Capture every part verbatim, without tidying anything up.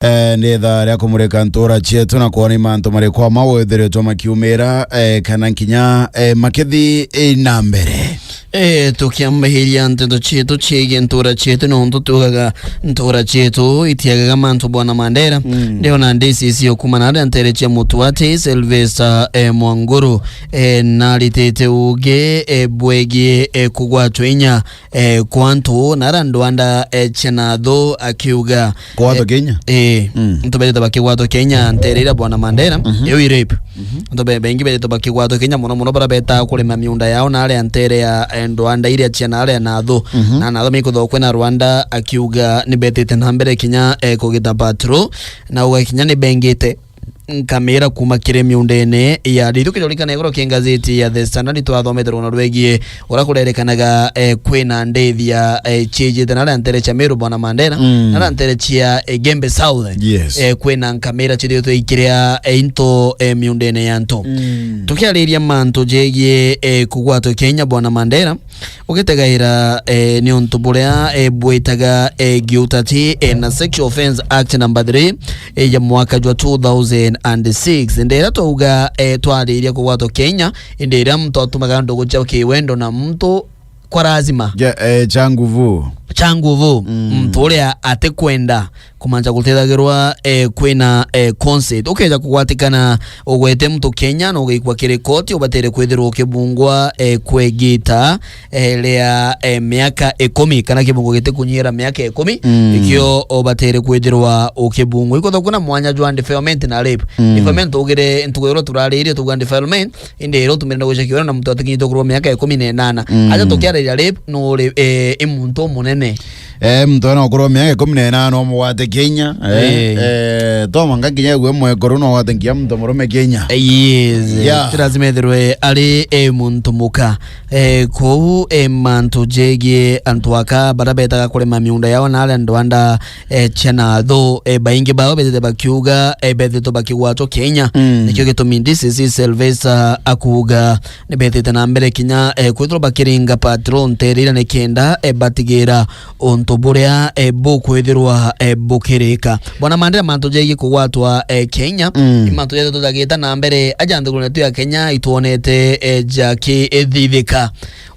Eh, ni ithaa ria kumurika ntura cietu na kwona ni mantu mariku ama withiritwe makiumira, eh, kana nkinya, eh, makithi, eh, na mbere. Eh, tukiambihiria nteto cietu ciegie ntura cietu, nontu tugaga ntura cietu itiagaga mantu, Bwana Mandera. Mm. Ndiona ndicicio kuma na aria ntere cia Mutuati, Sylvester, eh, Mwanguru, eh, naritite uge, eh, bwegie, eh, kugwatwa inya, eh, kwa antu na aria ndwanda, eh, cia nathu, akiuga, kugwatwa, eh, Kenya? Eh, mm, antu bethite bakigwatwa Kenya ntere iria, Bwana Mandera, mhm, iu i rape. Mhm. Antu be-, baingi bethite bakigwatwa Kenya, mono mono baria betaga kurima miunda yao na aria ntere ya, eh, ndwanda iria cia na aria nathu. Mhm. Na nathu meikuthagwa kwina Rwanda, akiuga ni betite na mbere kinya, eh, kugita patrol, na uga kinya ni bengite nkamira kuma kiri miundene ya ritu. Kijorikana igoro kia ngazeti ya The Standard, twathomete rugano rwegie uria kurerikanaga, eh, kwina ndithia, eh, ciijite na aria ntere cia Meru, Bwana Mandera, mm, na aria ntere cia, eh, Igembe South. Yes. Eh, kwina nkamira cithitwe ikiria, eh, into, eh, miundene ya antu. Mm. Tukiariria mantu jegie, eh, kugwatwa Kenya, Bwana Mandera, ugitegaira, eh, ni untu buria, eh, bwitaga, eh, giutati, eh, na Sexual Offence Act number three, eh, ya mwaka jwa two thousand and six. Ndera twauga, eh, twariria kugwatwa Kenya, indi iria muntu atumaga ndugu cia kiwendo na muntu kwa lazima. Ja-, eh, cha nguvu. Cha nguvu. Mm. Muntu uria atikwenda kumanca gutethagirwa, eh, kwina, eh, consent. Ukeja kugwatikana ugwete muntu Kenya na ugeikwa kiri koti, ubatere kwithirwa ukibungwa, eh, kwegita, eh, ria, eh, miaka ikumi, kana kibungo gitikunyira miaka ikumi, mm, ikio ubatere kwithirwa ukibungwa. Ikwithwa kuna mwanya jwa defilement na rape. Mm. Defilement ugire ntugo iria turaririe tuga defilement, indi iria utumire na gucia kiwendo na muntu atikinyite ukuru wa miaka ikumi na inana. Mm. Aja tukiariria rape, nuri, eh, i muntu umunene. Eh, muntu ena ukuru wa miaka ikumi na inana umugwate Kenya, eh, eh, eh, to mwanka kinya gwe mwekuru no gwate nkia muntu murume Kenya. Eh, yes. Yeah. Ti lazima ethirwe ari, eh, muntu muka. Eh, kou, eh, mantu jegie antu aka baria betaga kurima miunda yao na aria ndwanda, eh, cia nathu, eh, baingi bao bethite bakiuga, eh, bethitwe bakigwatwa Kenya. Mm. Nikio gitumi D C C Sylvester akuga ni bethite na mbere kinya, eh, kwithirwa bakiringa patrol ntere iria nikenda, eh, batigira untu buria, eh, bukwithirwa, eh, bukirika. Bwana Mandera, mantu jegie kugwatwa, eh, Kenya, mm, ni mantu jetu tutagita na mbere. Aja nthiguru yetu ya Kenya itwonete, eh, jakithithika.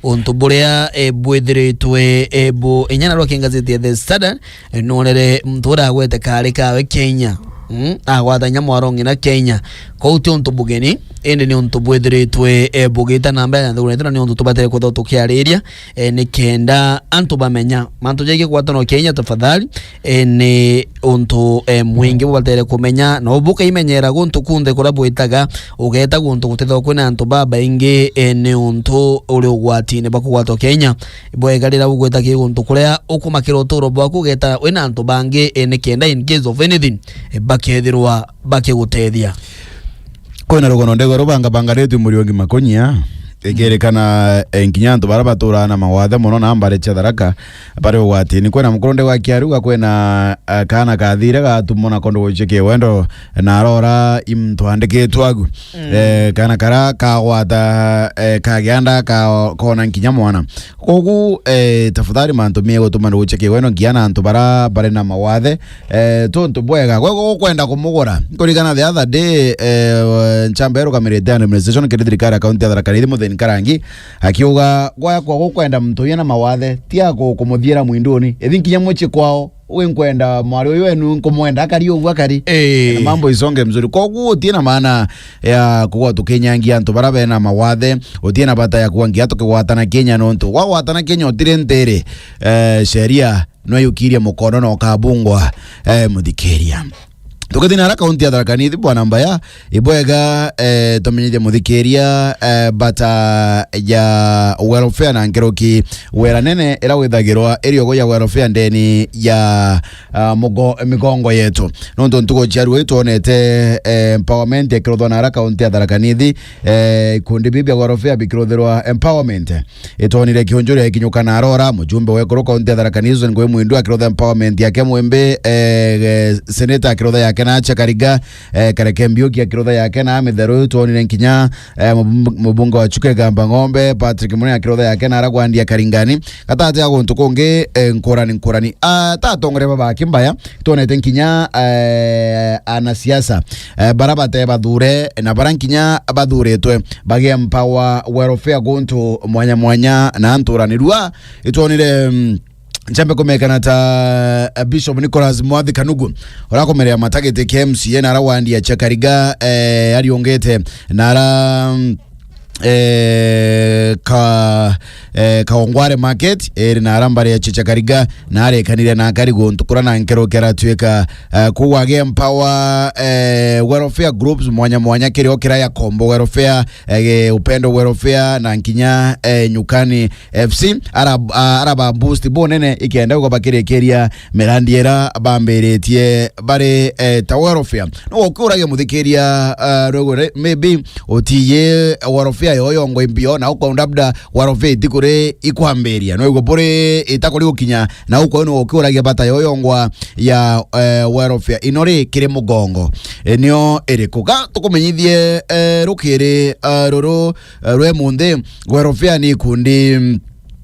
Untu buria, eh, bwithiritwe, eh, bu-, inya narua kingazeti ya The Standard, eh, nonere muntu uria agwete kari kawe Kenya. Mm, agwata inya mwaro ng'ina Kenya. Kou ti untu bugeni, indi ni untu bwithiritwe, eh, bugita na mbere na nthiguru yetu, na ni untu tubatere kwithirwa tukiariria, eh, nikenda antu bamenya mantu jegie kugwatanwa Kenya. Tafadhali, eh, ni untu, eh, mwingi bubatere kumenya, na bukaimenyera guntu kunthe kuria bwitaga, ugeta guntu gutithagwa kwina antu babaingi, eh, ni untu uri ugwatine bwa kugwatwa Kenya. Bwega riria ugwita ki guntu kuria ukumakira uturo bwaku, ugeta wina antu bangi, eh, nikenda in case of anything, eh, bakethirwa bakigutethia. Kwina rugano ndegwa rubangabangaritue Muriungi Makunyia, ikirikana, eh, nkinya antu baria baturaga na mawathe mono na mbari cia Tharaka bari ugwatini. Kwina mukuru ndegwa akiaruga kwina, eh, kaana kathire gatumwo na kondo gucikia wendo na arora i muntu andikitwe agu. Mm. Eh, kaana karia kagwata, eh, kagia nda ka-, kona nkinya mwana. Kogu, eh, tafadhali mantu mie gutuma ndugu cia kiwendo nkia na antu bara bari na mawathe, eh, tuntu bwega. Gwe gukwenda kumugura. Kurigana the other day, eh, nchamba irugamirite administration kiri thirikari ya kaunti ya Tharaka Nithi, Mutheni Karangi, akiuga, gwe kwa gukwenda muntu uyu ena mawathe, ti aku kumuthiira mwinduni. Ithi nkinya mucii kwao. Wi nkwenda mwari uyu wenu nkumwenda akari ugu akari. Eh. Na mambo isonge mzuri. Koguo utie na maana ya kugwa tukinyangia antu bara bena mawathe, utie na bata ya kuangia tukigwatana Kenya nontu. Wagwatana Kenya utire ntere, eh, sheria no yukirie mukono na ukabungwa, eh, muthikiria. Tukithi na ara kaunti ya Tharaka Nithi, bwana Mbaya, ibwega, eh, tumenyithie muthikiria, eh, bata ya welfare na nkeroki wera nene ira withagirwa iri ogo ya welfare ndeni ya, ah, mugo-, migongo yetu. Nontu ntugo cia rua itwonete, eh, empowerment ikiruthwa na ara kaunti ya Tharaka Nithi, eh, ikundi biu bia welfare bikiruthirwa empowerment. Itwonire kiunjuri ya ikinyuka na arora, mujumbe wa ekuru kaunti ya Tharaka Nithi, Susan Ngugi Mwindu akirutha empowerment yake mwimbi, eh, eh, senator akirutha yake na acha Kariga, eh, Kareke Mbiuki akirutha yake na mitheru, twonire nkinya, eh, mubung-, mubunge wa Chuka Igamba Ng'ombe, Patrick Munene akirutha yake na aragwandia Karingani. Gatati ya guntu kungi, eh, nkurani nkurani. Ah, ta atongoria baba Kimbaya, twonete nkinya, eh, anasiasa, eh, bara bate bathure, na bara nkinya bathuritwe, bage empower welfare guntu mwanya mwanya na nturani rua. Itwonire, mm, Nchambe kumekana ta, eh, Bishop Nicholas Mwathi Kanugu, urakomerea matagiti kia M C A na ara wandi ya Chakariga, eh, ariongete na ara, mm, eh, ka, eh, Kaongware Market, eri na ara mbari ya Chakariga, na arekanire na akari guntu kura na nkero kera twika, eh, kugwage empower, eh, welfare groups mwanya mwanya, kirio kira ya Kombo Welfare, eh, Upendo Welfare, na nkinya, eh, Nyukani F C, ara-, a-, araba boost bunene ikenda ugo bakirikiria mirandi ira bambiritie bari, eh, ta welfare. No ukiuragia muthikiria, eh, rwego re-, maybe utiye welfare yo yongo imbio, na uko labda welfare itikuri ikwambiria. No ugo buri itakuri ukinya, na uko no ukiuragia bata yo yongwa ya, eh, welfare. Ino ri kiri mugongo. Eh, nio iriku? Ga tukumenyithie, eh, rukiri, eh, ruru, eh, rwe munthi, welfare ni ikundi, mm,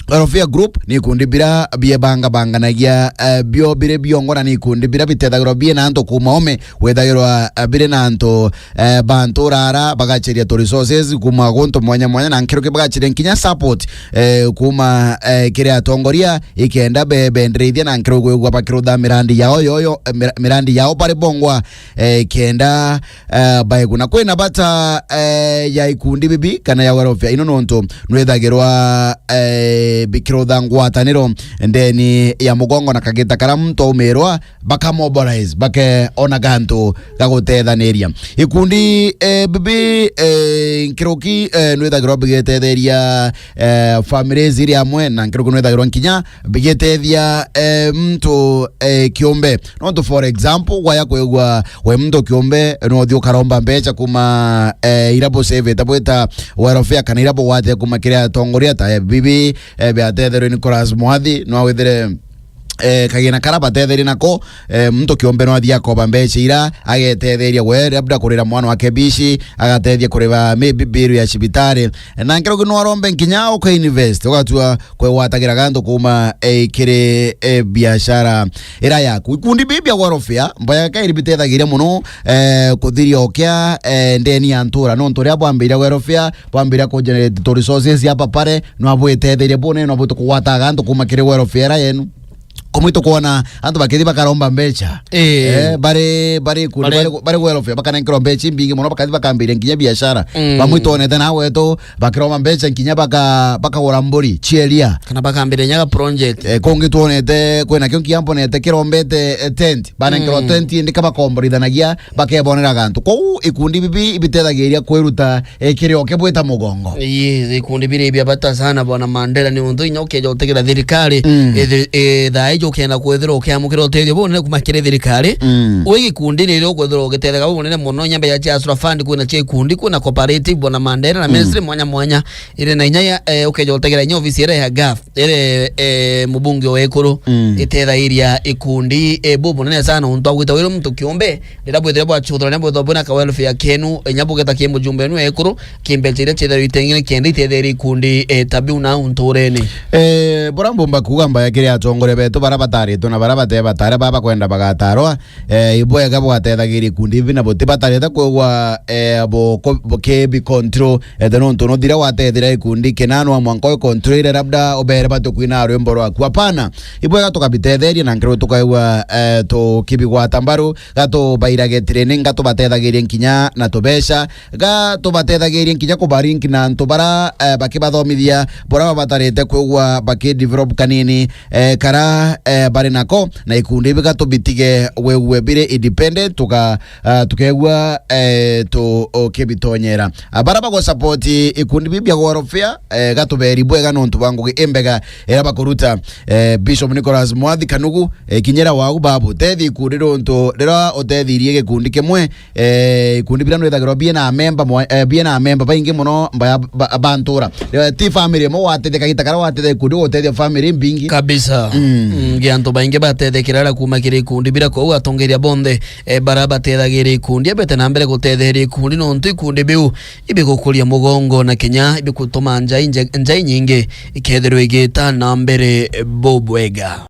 Welfare group ni ikundi bira biebangabanganagia, eh, bio biri biongo, na ni ikundi bira bitethagirwa bie na antu kuuma ome, wethagirwa, eh, biri na antu, eh, ba ntura ara bagacheria tu resources kuuma guntu mwanya mwanya, na nkiruki bagacheria nkinya support, eh, kuuma, eh, kiri atongoria, ikenda be-, bendereithia na nkiruki gwigua bakirutha mirandi yao yoyo, eh, mira-, mirandi yao bari bongwa, eh, kenda, eh, baiguna. Kwina bata, eh, ya ikundi bibi kana ya welfare ino nontu nwithagirwa, eh, bikirutha ngwataniro ndeni ya mugongo na kagita kara muntu aumirwa, bakamobilize, bakeona gantu ga gutethaniria. Ikundi, eh, bibi, eh, nkiruki, eh, nwithagirwa bigetetheria, eh, families iri amwe, na nkiruki nwithagirwa nkinya bigitethia, eh, muntu, eh, kiumbe. Nontu, for example, waya kwigua we muntu kiumbe, no uthi ukaromba mbecha kuma, eh, ira busevete bwita welfare, kana ira bugwate kuma kiri atongoria ta, eh, bibi, eh, biatetherwe Nicholas Mwathi, no withire, eh, kagina kara batetherie nako, eh, muntu kiumbe no athia akoba mbecha ira, agetetheria we, labda kurira mwana wake bici, agatethia kuriba maybe bill ya cibitari. Na nkiruki no arombe nkinya uka invest, ugatua kwigwatagira gantu kuma, eh, kiri, eh, biashara ira yaku. Ikundi bibi bia welfare, mboya kairi bitethagiria muno, eh, kuthiria okia, eh, ndeni ya ntura. Nontu ria bwambiria welfare, bwambiria ku generate tu resources hapa pale, no abwitetherie bune, no bwite kugwata gantu kuma kiri welfare ira yenu. Kumwe tukwona antu bakithi bakaromba mbecha. Eh. Eh, bari, bari ikundi, bari, bari welfare, bakanenkerwa mbecha imbingi muno, bakathi bakambiria nginya biashara. Mm. Bamwe twonete na wetu, bakiromba mbecha nginya baka-, bakagura mburi, chieria. Kana bakambira nyaga project. Eh, kungi twonete, kwina kio nkiambonete kirombete, eh, tent. Banenkerwa, mm, tent indi kabakomborithanagia, bakebonera gantu. Kwou ikundi bibi ibitethagiria kwiruta, eh, kirio kibwita mugongo. Yes, ikundi biri bia bata sana, bwana Mandela, ni untu inya ukeja utegera thirikari, mm, ithi-, i-, thaa iji ukenda kwithirwa ukiamukira utethio bunene kuma kiri thirikari. Mm. Wi gikundi ni rio ukwithirwa ugitetheka bunene muno, nyambe ya Chasura Fund, kwina cia ikundi, kwina cooperative, bwana Mandela, na, mm, ministry mwanya mwanya, iri na inya ya, eh, ukeja utegera inya ofisi ira ya gov, iri, eh, mubunge wa ekuru, mm, itethairia ikundi, eh, bu bunene sana, untu agwita wira muntu kiumbe, riria bwithire bwachuthurania bwithwa bwina ka welfare kenu, inya bugeta ki mujumbe wenu ekuru, kimbecha iria chiethirwe itengene kenda itetherie ikundi, eh, ta biu na unturene. Eh, bura mbumba kuuga mbaya kiri atongoria betu bara bataritwe na bara bate batare baba kwenda bagatarwa, eh, ibwega bwatethagiria ikundi ibi na buti batarete kwigwa, eh, bu-, ku-, bu-, ki bi control, eh, the nontu no thira watethira ikundi kina no mwanka ucontrol ire labda ubere batu kwina rwimbo rwaku. Hapana, ibwega tukabitetheria na nkiro tukaigwa, eh, tukibigwata mbaru, ga tubairage training, ga tubatethagirie nkinya na tubeca, ga tubatethagirie nkinya kubarinki na antu bara, eh, bakibathomithia bura babatarite kwigua bakidevelop kanini, eh, kara, eh, bari nako, na ikundi ibi ga tubitige wegue biri independent, tuka, ah, tukegua, eh, tu, ukibitonyera. Ah, bara bago support ikundi bibi bia welfare, eh, ga tuberi bwega nontu bwa ngugi imbega iria bakuruta, eh, Bishop Nicholas Mwathi Kanugu, eh, kinyira wagu babu, tethi ikundi nontu riria utethirie gikundi kimwe, eh, ikundi bira nwithagirwa biena amemba mwa-, eh, biena amemba baingi muno mbaya ba-, ba ntura. Eh, ti family imwe watethia kagita karia watethia ikundi gutethia family mbingi. Kabisa. Mm. Mm. Ngi antu baingi batethekera ara kuuma kiri ikundi bira, kwou atongeria bonthe, e, bara batethagiria ikundi, abete na mbere gutetheria ikundi, nontu ikundi biu ibigukuria mugongo na kinya ibigutuma njai nje-, njai nyingi ikethirwa igita na mbere bubwega.